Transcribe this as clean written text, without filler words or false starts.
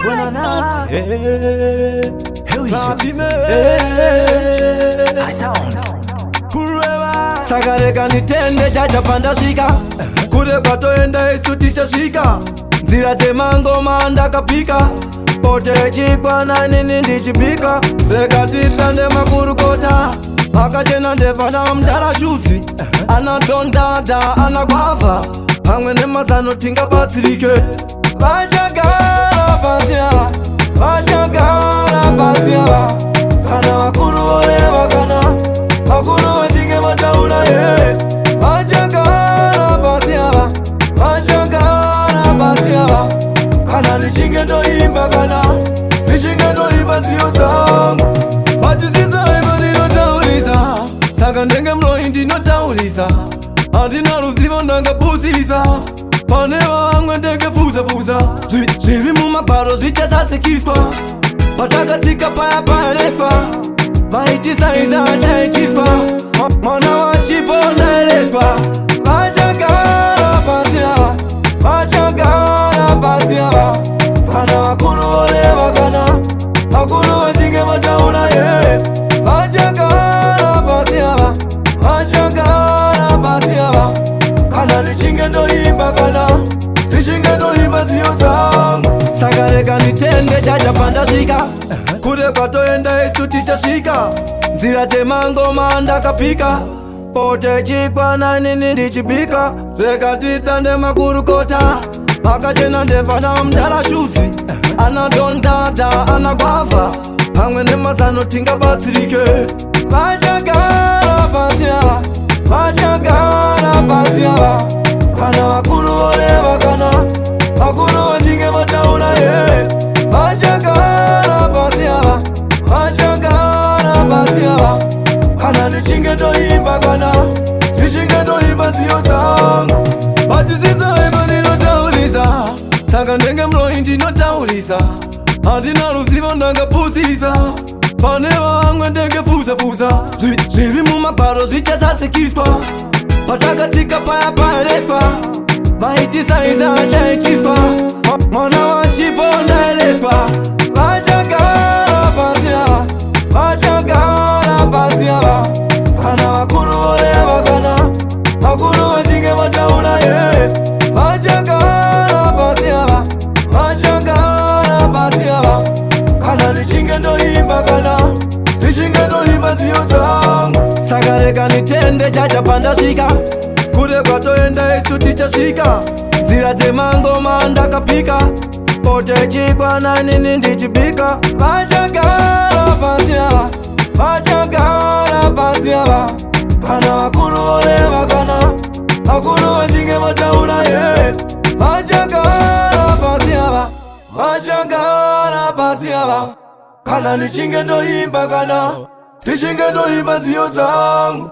Bonana. Saka rega nditende chacha pandasvika kure kwatoenda isu tichasvika. Nzira dzemangoma ndakapika, pote chikwana nini ndichibika. Rega titande makurukota akachena, ndevana mudarashuzi, ana dondada, ana gwavha, pamwe nemazano tingabatsirike. Vachagara pasi ava, vachagara pasi ava, kana vakuru voreva, kana vakuru vachinge vataura ye. Vachagara pasi ava, vachagara pasi ava, kana ndichinge ndoimba, kana ndichinge ndoimba nziyo dzangu. Batisisaiva ndinotaurisa, saka ndenge muroi ndinotaurisa. Handina ruzivo, ndangapusisa pane vamwe, ndengefuzafuza. Zviri mumagwaro zvichazadzikiswa, patakatsika paya paereswa, vaitisaiza taitiswa, mwana wachipo ndaereswa. Vachagara pasi ava, vachagara pasi ava, kana vakuru voreva, kana vakuru vachinge vataura ye. Vachagara pasi ava, vachagara pasi ava, kana ndichinge ndoimba, kana ndichinge ndoimba nziyo dzangu. Saka rega nditende chacha pandasvika kure kwatoenda isu tichasvika. Nzira dzemangoma ndakapika, pote chikwana nini ndichibika. Rega tidande makurukota akachena, ndevana mudarashuzi, ana dondada, ana gwavha, pamwe nemazano tingabatsirike. Vachagara pasi ava, vachagara pasi ava, kana vakuru voreva, kana vakuru vachinge vataura ye. Vachagara pasi ava, vachagara pasi ava, kana ndichinge ndoimba, kana ndichinge ndoimba nziyo dzangu. Batisisaiva ndinotaurisa, saka ndenge muroi ndinotaurisa. Handina ruzivo, ndangapusisa pane vamwe, ndengefuzafuza. Zviri mumagwaro zvichazadzikiswa, patakatsika paya paereswa, vaitisaiza taitiswa, mwana wachipo ndaereswa. Vachagara pasi ava, vachagara pasi ava, kana vakuru voreva, kana vakuru vachinge vataura ye. Vachagara pasi ava, vachagara pasi ava, kana ndichinge ndoimba, kana ndichinge ndoimba nziyo dzangu. Saka rega nditende chacha pandasvika kure kwatoenda isu tichasvika. Nzira dzemangoma ndakapika, pote chikwana nini ndichibika. Vachagara pasi ava, vachagara pasi ava, kana vakuru voreva, kana vakuru vachinge vataura ye. Vachagara pasi ava, vachagara pasi ava, kana ndichinge ndoimba, kana ndichinge ndoimba nziyo dzangu.